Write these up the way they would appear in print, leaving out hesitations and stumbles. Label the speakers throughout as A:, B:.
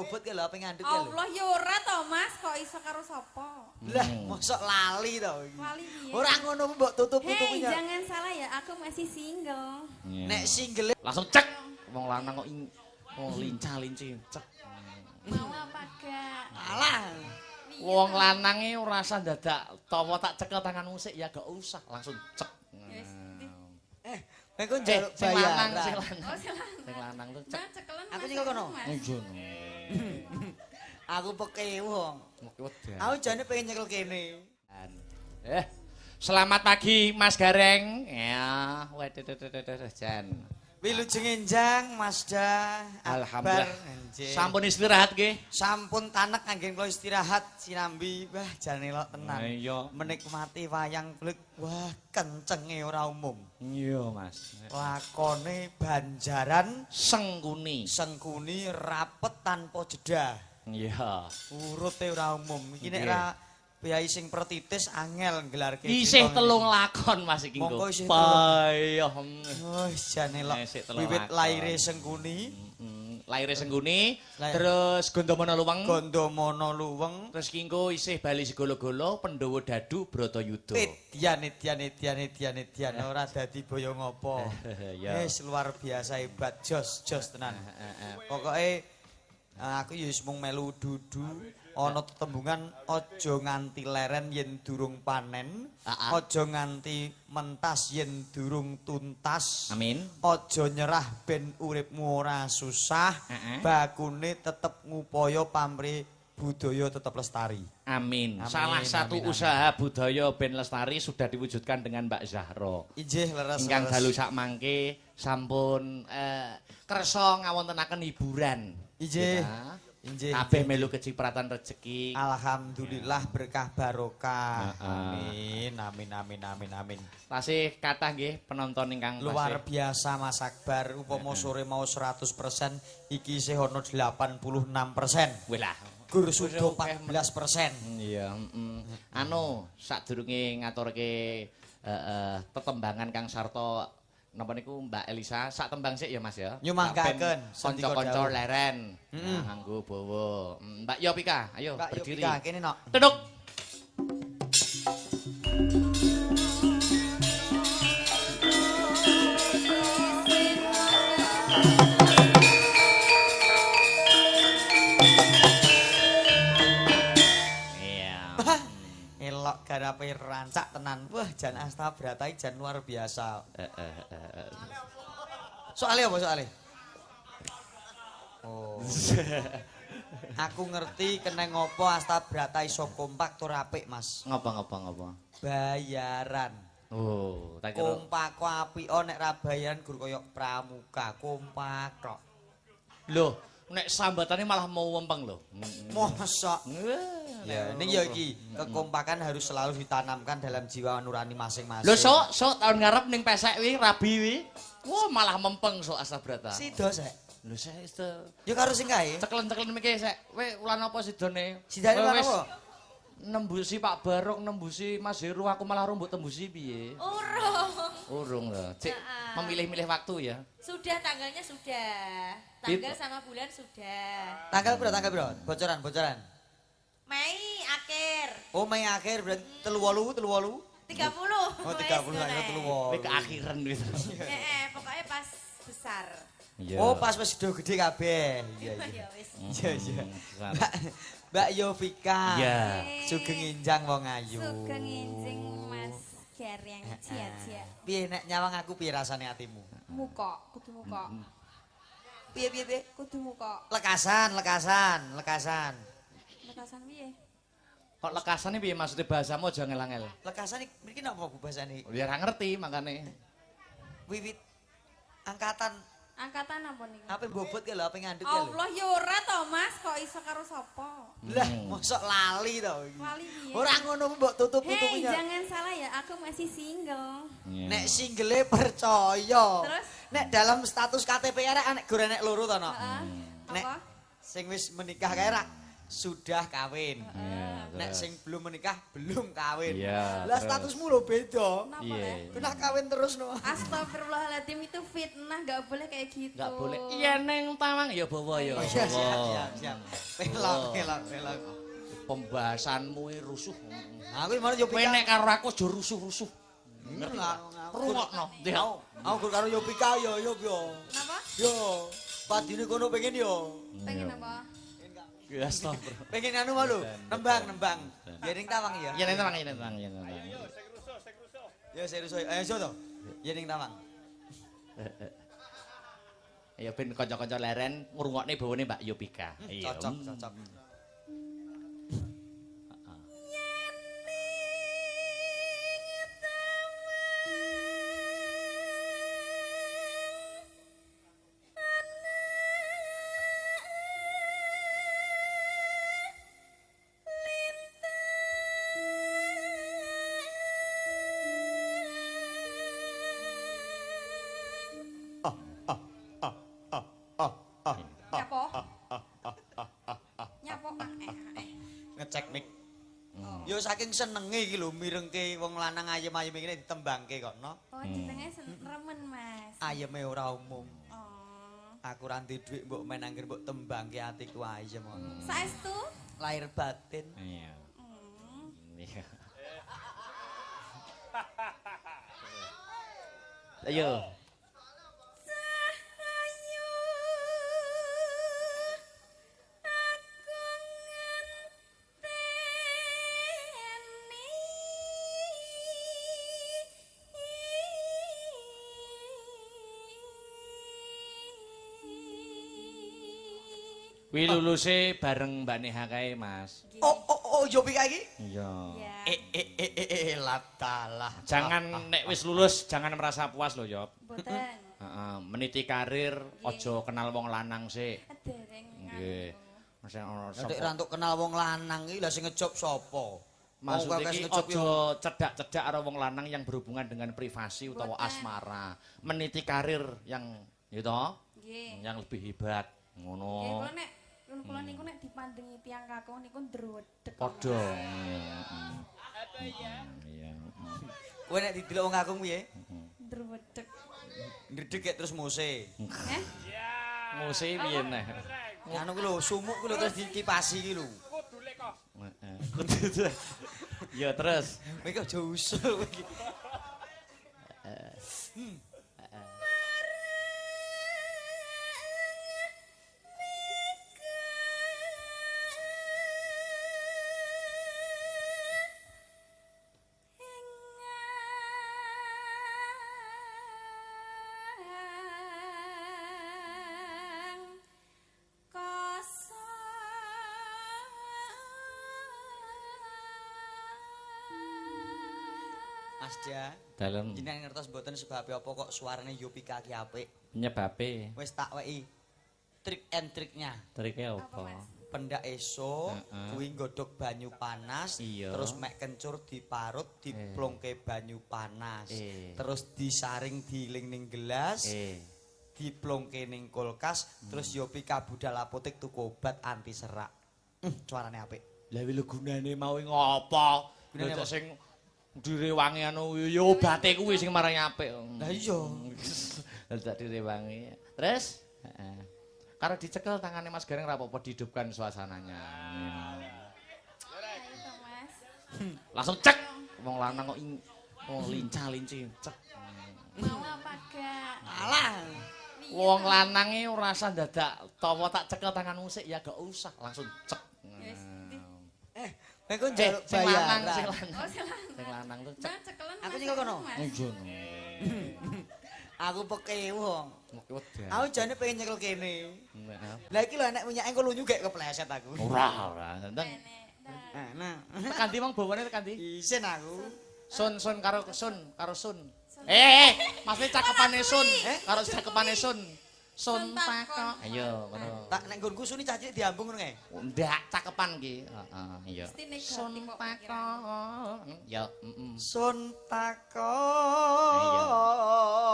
A: bobot ki lho, ape ngandut ki lho.
B: Allah ya ora to, Mas, kok iso karo sapa?
A: Lah, mosok lali to iki.
B: Lali piye?
A: Ora ngono mbok
B: Hei,
A: tutup-tutupinya.
B: jangan salah ya, aku masih single.
A: Nek single
C: langsung cek. Wong lanang kok wong lincah-lincih cek.
B: Mau apa gak?
A: Alah.
B: Piye
C: Wong
B: to?
C: lanang e ora usah dadak tawa tak cekel tanganmu sik ya gak usah, langsung cek.
B: Wis,
A: Eh, kowe njaluk
C: Sing lanang,
A: bayaran.
C: sing lanang.
B: Oh, sing lanang.
C: Sing lanang tuh cek.
B: Nah, cekelen
A: Aku
B: Mas,
A: nyekel kono.
B: Mas.
C: Iya.
A: Aku pekewu.
C: Oke, wedan.
A: Aku jane pengen nyekel kene.
C: Selamat pagi Mas Gareng. Ya, waduh, jan.
A: Wilujeng enjang Mas Da.
C: Alhamdulillah.
A: Akbar.
C: Sampun istirahat nggih.
A: Sampun tanek anggen kula istirahat sinambi. Wah, jane elok tenan.
C: Iya.
A: Menikmati wayang kulit. Wah, kencenge ora umum.
C: Iya, Mas.
A: Lakone Banjaran
C: Sengkuni.
A: Sengkuni rapet tanpa jeda.
C: Iya.
A: Urute ora umum. Iki nek
C: Nggih.
A: ra priyayi sing pertitis angel nggelarke.
C: Isih
A: crita
C: telung lakon Mas iki
A: Mongko
C: nggo.
A: isih
C: Payah.
A: Oh, jane elok.
C: Isih telung
A: Wiwit
C: lakon.
A: laire Sengkuni,
C: Laire Sengkuni,
A: Lair.
C: terus Gondomono Luweng,
A: Gondomono Luweng,
C: terus kingko isih Bali Segolo-golo, Pandhawa Dadu, Bratayuda.
A: Edian edian edian edian edian ora dadi boyo ngopo.
C: Ya.
A: Wis luar biasa hebat, jos jos tenan. Pokoke aku ya wis mung melu dudu ana tetembungan aja nganti leren yen durung panen, aja nganti mentas yen durung tuntas.
C: Amin.
A: Aja nyerah ben uripmu ora susah, bakune tetep ngupaya pamrih budaya tetep lestari.
C: Amin.
A: Amin,
C: Salah satu
A: amin, amin.
C: usaha budaya ben lestari sudah diwujudkan dengan Mbak Zahro.
A: Injih leres.
C: Ingkang
A: leres.
C: dalu sak mangke sampun kersa ngawontenaken hiburan.
A: Injih.
C: Ya.
A: Injih.
C: Kabeh melu kecipratan rejeki.
A: Alhamdulillah berkah barokah.
C: Heeh.
A: Amin amin amin amin amin.
C: Tasih kathah nggih penonton ingkang
A: Luar
C: tasih.
A: biasa Mas Akbar, upama sore mau 100% iki isih ana 86%.
C: Wih lah.
A: Gur sudo
C: Wis akeh
A: 14%.
C: Iya, Anu, sadurunge ngaturke tetembangan Kang Sarto napa niku Mbak Elisa, sak tembang sik ya Mas ya.
A: Nyumanggaken, sendika
C: kanca-kanca
A: dawuh.
C: leren. Nah, nganggo bawa. Mbak Yopika, ayo
A: Mbak
C: berdiri.
A: Yopika kene nok.
C: Duduk. Iya.
A: Elok garape rancak tenan. Wah, jan Astabrata iki jan luar biasa. Soale apa soale? Oh. Aku ngerti kena ngopo Astabrata iso kompak tur apik, Mas.
C: Ngopo?
A: Bayaran.
C: Oh, tak kira.
A: Kompak kok apik oh, nek ra bayaran gur koyo pramuka, kompak tok.
C: Loh, nek sambatane malah mau wempeng lho.
A: Mosok. Ya,
C: Nek
A: ini ya iki, kekompakan harus selalu ditanamkan dalam jiwa nurani masing-masing.
C: Lho sok tahun ngarep ning pesek wi rabi wi. Wah, malah mempeng sok Astabrata.
A: Sido sek.
C: Lho sek itu.
A: Ya karo sing kae.
C: Ceklen-ceklen mikir sek. Kowe ulan apa sidone?
A: Sidane
C: Kowe
A: ulan
C: wis
A: apa?
C: Nembusi Pak Barok, nembusi Mas Heru, aku malah rung mbok tembusi piye?
D: Urung.
C: Urung lho. Cik,
D: Heeh.
C: memilih-milih waktu ya.
D: Sudah tanggalnya sudah. Tanggal sama bulan sudah.
A: Tanggal piro, tanggal piro? Bocoran, bocoran.
D: Mei akhir.
A: Oh, Mei akhir berarti 38, 38.
D: 30.
A: Oh, 30 lah ya 38.
C: Kowe keakhiran wis.
D: Heeh, pokoknya pas besar.
C: Iya.
A: Oh, pas wis do gede kabeh. Iya, iya.
D: Ya wis.
A: Iya, iya.
C: Besar.
A: Mbak Yovika.
C: Iya.
A: Sugeng enjang wong ayu.
B: Sugeng enjing Mas Gareng cia-cia.
A: Piye nek nyawang aku piye rasane atimu?
B: Muka, kudu muka.
A: Piye piye piye?
B: Kudu muka.
A: Lekasan, lekasan, lekasan.
B: Lekasan piye?
C: Kok lekasane piye maksudnya bahasamu aja ngel-ngel.
A: Lekasan iki mriki napa Bu bahasane?
C: Ya ora ngerti makane.
A: Wiwit angkatan
B: Angkatan apa niku?
A: ape bobot ki lho, ape ngandut ki lho.
B: Allah ya ora to, Mas, kok iso karo sapa?
A: Lah, mosok lali to iki.
B: Lali piye?
A: Ora ngono mbok
B: Hei,
A: tutup-tutupinya.
B: jangan salah ya, aku masih single.
A: Nek single percaya.
B: Terus?
A: Nek dalam status KTP arek nek gore nek loro to, no.
B: Heeh.
A: Nek
B: Apa?
A: sing wis menikah kae rak sudah kawin.
C: Iya,
A: Nek sing belum menikah belum kawin.
C: Iya,
A: Lah
C: terus.
A: statusmu lho beda.
B: Napa
C: Iya.
B: le?
A: Kena kawin terus no.
B: Astagfirullahaladzim, itu fitnah, nggak boleh kayak gitu.
C: Enggak boleh. Iya neng tawang ya bawa ya.
A: Oh, iya, siap,
C: bawa.
A: siap, siap. Pelok, pelok, pelok.
C: Pembahasanmu iki rusuh.
A: Aku mau yo
C: Kowe nek karo aku aja rusuh-rusuh.
A: Ngerti
C: Rungokno.
A: Aku karo Yopika yo yo yo.
B: Napa?
A: Yo, padine kono pengen yo.
B: Pengen apa?
C: Ya astagfirullah.
A: Pengen anu mau lho, nembang, nembang. Ya ning tawang ya.
C: Iya neng tawang, iya neng tawang, iya neng tawang.
A: Ya serius, ayo so to. Ya ning tawang.
C: Ya ben kanca-kanca leren ngrungokne bawane Mbak Yopika. Iya.
A: Cocok, cocok.
B: Nyapo? Nyapo?
A: Ngecek mic. Yo saking senenge iki lho mirengke wong lanang ayem-ayem ngene ditembangke kok no.
B: Oh, jenenge remen, Mas.
A: Ayeme ora umum.
B: Oh.
A: Aku ra ndek dhuwit mbok men angger mbok tembangke atiku ayem kok.
B: Saestu?
A: Lahir batin.
C: Iya. Iya. Ayo.
B: Sahayu aku ngenteni
C: Kuwi luluse bareng Mbak Neha kae, Mas.
A: Oh oh oh Yopika iki?
C: Iya.
B: Ya.
A: Eh eh eh eh eh latalah.
C: Jangan nek wis lulus jangan merasa puas lho, Yop.
B: Mboten.
C: Heeh, meniti karir aja kenal wong lanang sik.
B: Dereng.
C: Nggih. Mesti ana
A: Nek ra entuk kenal wong lanang iki lah sing ngejob sapa?
C: Maksud
A: Wong
C: iki
A: kakek ngejob
C: aja cedak-cedak karo wong lanang yang berhubungan dengan privasi utawa
B: Mboten.
C: asmara. Meniti karir yang ya toh,
B: Nggih.
C: yang lebih hebat.
B: Nggih,
C: Ngono.
B: kula nek kula niku nek dipandengi tiyang kakung niku ndredeg.
C: Padha. Iya. Iya.
A: Kowe nek didelok wong kakung piye?
B: Ndredeg.
A: Ndredeg kek terus mose.
B: Eh?
C: Muse piye neh?
A: Anu ku lho, sumuk ku lho terus dikipasi iki lho.
C: Heeh. Kudu. Ya terus.
A: Kowe iki aja usul kowe iki. Mas Da,
C: Dalem
A: jenengan ngertos mboten sebabe apa kok suarane Yopika ki apik?
C: penyebabe
A: Wis tak weki trik and triknya.
C: trike
B: Apa,
C: apa?
B: Mas?
A: Pendak esuk kuwi nggodhog banyu panas,
C: Iya.
A: terus mek kencur diparut, diplongke banyu panas.
C: Eh.
A: Terus disaring diiling ning gelas, diplongke ning kulkas, terus Yopika budal apotek tuku obat anti serak. Suarane apik.
C: Lah wi lho gunane mau ngopo?
A: Gunane
C: Gunane
A: apa?
C: sing direwangi anu ya obate kuwi sing marai apik.
A: Lah iya.
C: Lah tak direwangi. Terus heeh. Karo dicekel tangane Mas Gareng ra apa-apa dihidupkan suasananya.
B: Ayo to, Mas.
C: Langsung cek. Wong lanang kok wong lincah-linci cek.
B: Mau apa gak?
A: Alah.
B: Piye
C: Wong
B: to?
C: lanange ora usah dadak tawa tak cekel tanganmu sik ya gak usah langsung cek.
B: Wis, di-
A: Eh, kowe kok njaluk
C: Sing lanang,
A: bayaran.
C: sing lanang.
B: Oh, sing lanang.
C: Sing lanang tuh cek.
B: Nah, cekelan
A: Aku
B: Mas,
A: nyekel kono.
B: Mas.
C: Iya.
A: Aku pekewu wong.
C: Oke wedha.
A: Aku jane pengen nyekel kene. Lah iki lho enek minyake engko lunyu gek kepleset aku.
C: Ora, ora. Ndang.
B: Enek. Nah.
A: Nah,
C: Tekan ndi wong bawane tekan ndi?
A: isin aku.
C: Sun sun karo sun karo sun. Eh, maksudnya cakepane sun, karo cakepane sun. Sun
B: Sun
C: tako.
B: takon.
C: Ayo, ngono.
A: Tak nek nggonku suni cah cilik diambung ngono kae.
C: Ndak cakepan ki. Heeh, iya.
B: Mesti negatif
C: Sun
B: kok
C: tako. Ya, heeh.
A: Sun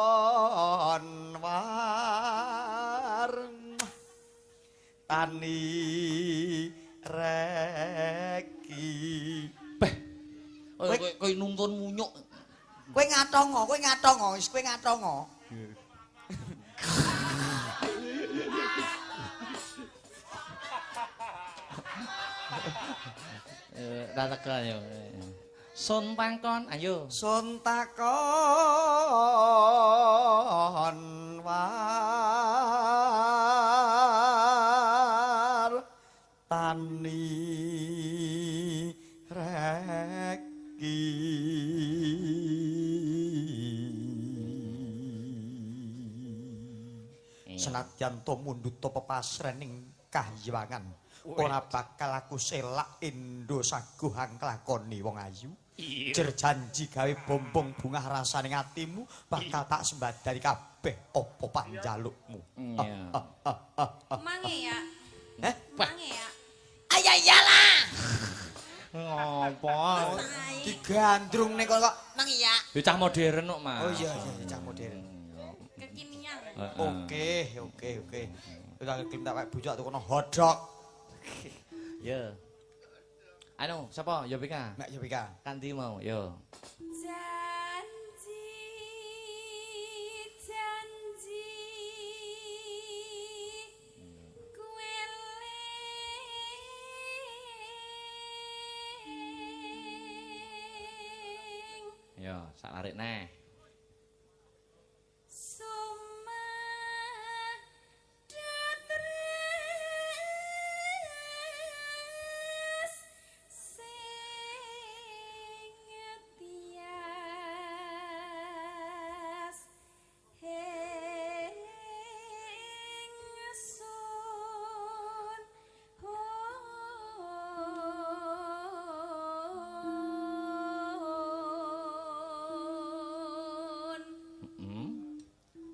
A: takon war tani reki.
C: Beh. Kowe kowe nuntun munyuk.
A: Kowe ngatongo, kowe ngatongo, wis kowe ngatongo.
C: Ra teka yo. Sun takon, ayo.
A: Sun takon war tani reki. Senadyan to mundhut pepasrening kahyangan, ora bakal aku selak endo saguhang klakoni wong ayu. Jer janji gawe bombong bungah rasane atimu bakal tak sembadani kabeh apa panjalukmu.
C: Iya.
D: Mange ya.
A: Heh?
D: Mange ya.
A: Ayah iyalah.
C: Ngopo?
A: Digandrung nek kok nang iya.
C: Bocah modern kok, Mas.
A: Oh iya iya cah modern.
D: Kekinian.
A: Oke, oke, oke. Udah gelem tak wek bocah tukono hotdog.
C: Ya. Anu, sapa? Yopika.
A: Mbak Yopika.
C: Kanthi mau, yo.
B: Janji janji kuwe ling.
C: Yo, sak larik neh.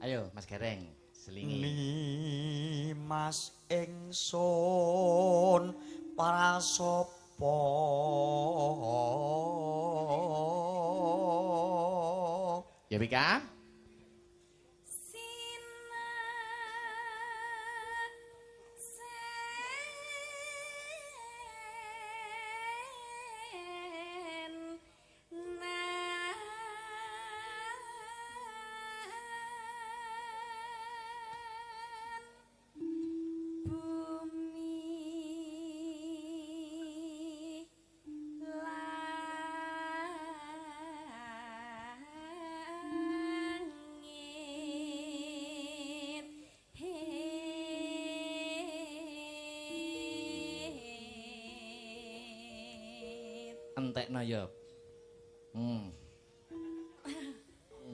C: Ayo Mas Gareng, selingi.
A: Nimas ingsun prasapa
C: Ya Pika? Entekno ya.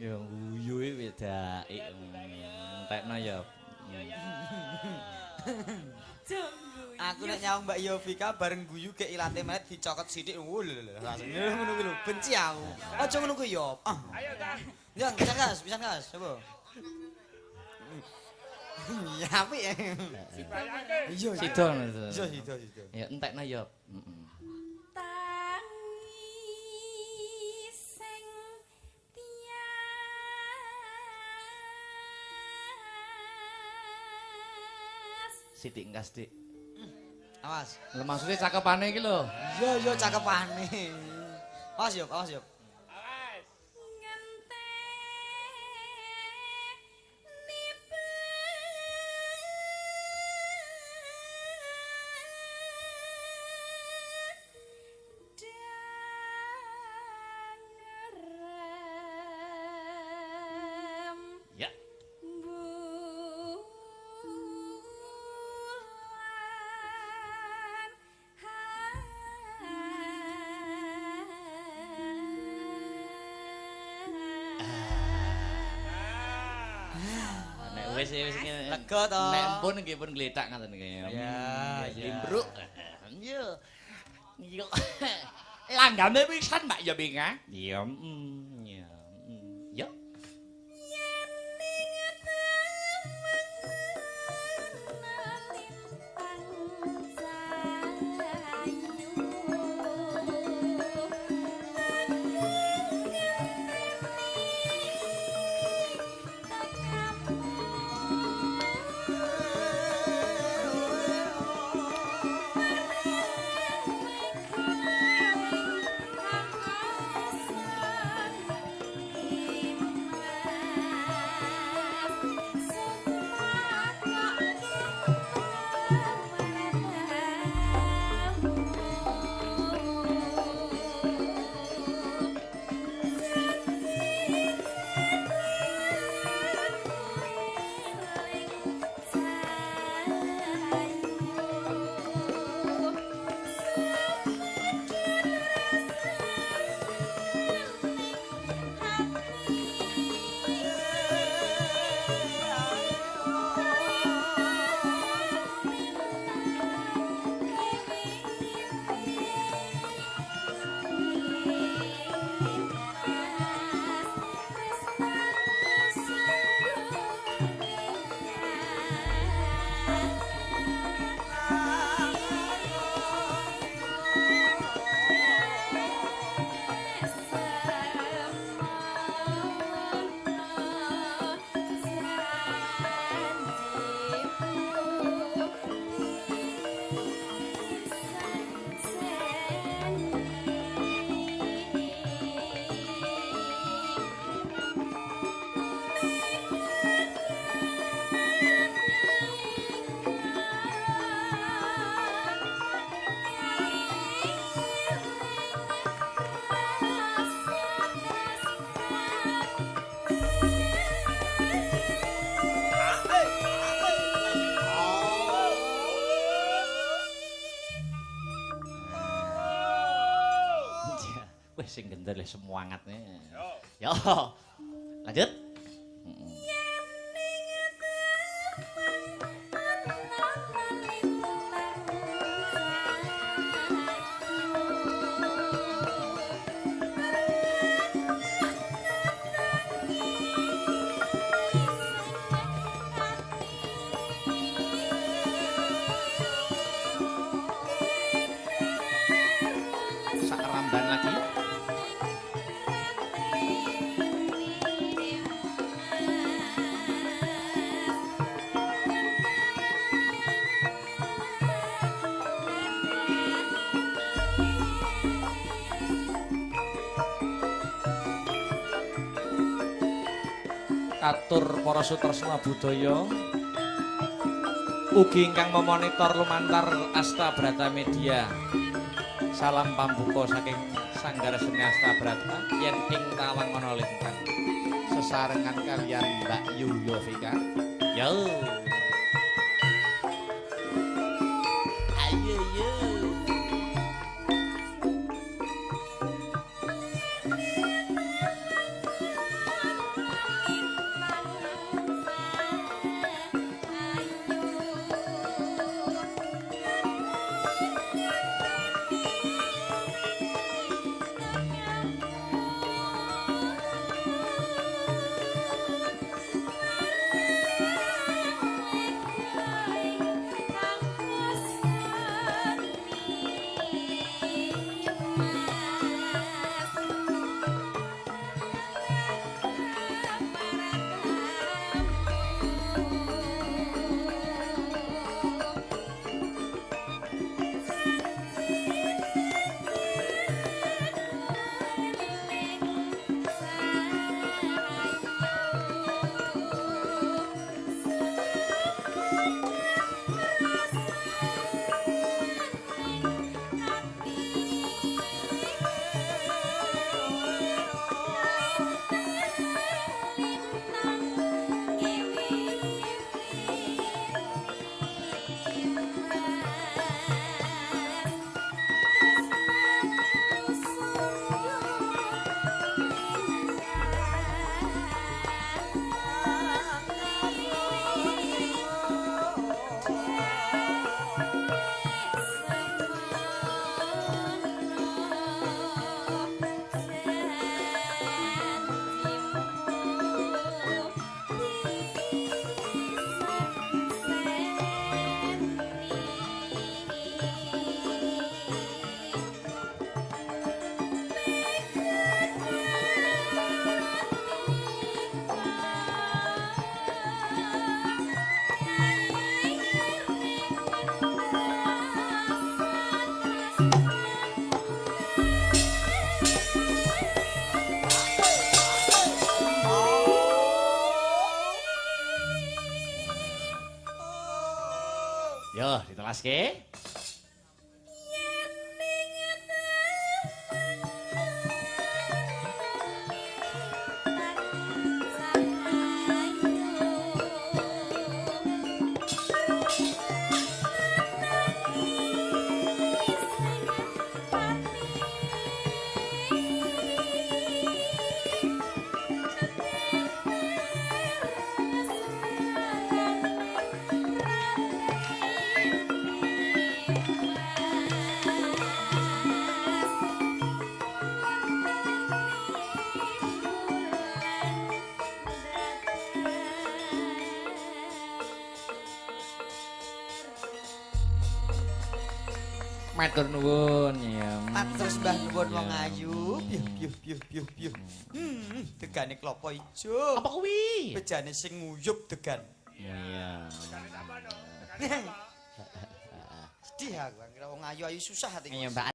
C: Ya guyu iki wedake. Entekno ya.
A: Aku nek nyawang Mbak Yovika bareng guyu gek ilate melet dicokot sithik. Lho langsung ngono kuwi lho, benci aku. Aja ngono kuwi ya. Ayo ta. Ya, pisan Kas, pisan Kas, coba. Ya apik. Iya,
C: Sida.
A: Iya, sida, sida.
C: Ya entekno ya. Sithik engkas, Dik.
A: Awas.
C: Lha maksude cakepane iki lho.
A: Iya, iya cakepane. Awas yo, awas yo.
E: Awas.
C: Ya. Wis wis
A: lega to.
C: Nek pun nggih pun gletak ngaten iki.
A: Ya,
C: limbruk. Iya. Iya. Langgame pisan Mbak ya Pinga. Iya. Iya. Ya. Wih sing gendel semangatne. Yo. Lanjut. Sak ramban lagi.
E: Katur para sutresna budaya ugi ingkang memonitor lumantar Asta Brata Media. Salam pambuka saking Sanggar Seni Asta Brata yen ing tawang ana lintang
C: sesarengan kalian Mbak Yu Yovika.
E: Yo.
C: Ayo yo. Yo, ditelaske.
E: Matur nuwun ya.
A: Matur sembah nuwun wong ayu. Piuh piuh piuh piuh piuh. Degane klopo ijo.
C: Apa kuwi?
A: Bejane sing nguyup degan.
C: Iya.
A: Sedih aku anggere wong ayu-ayu susah ati.
C: Iya, Mbak.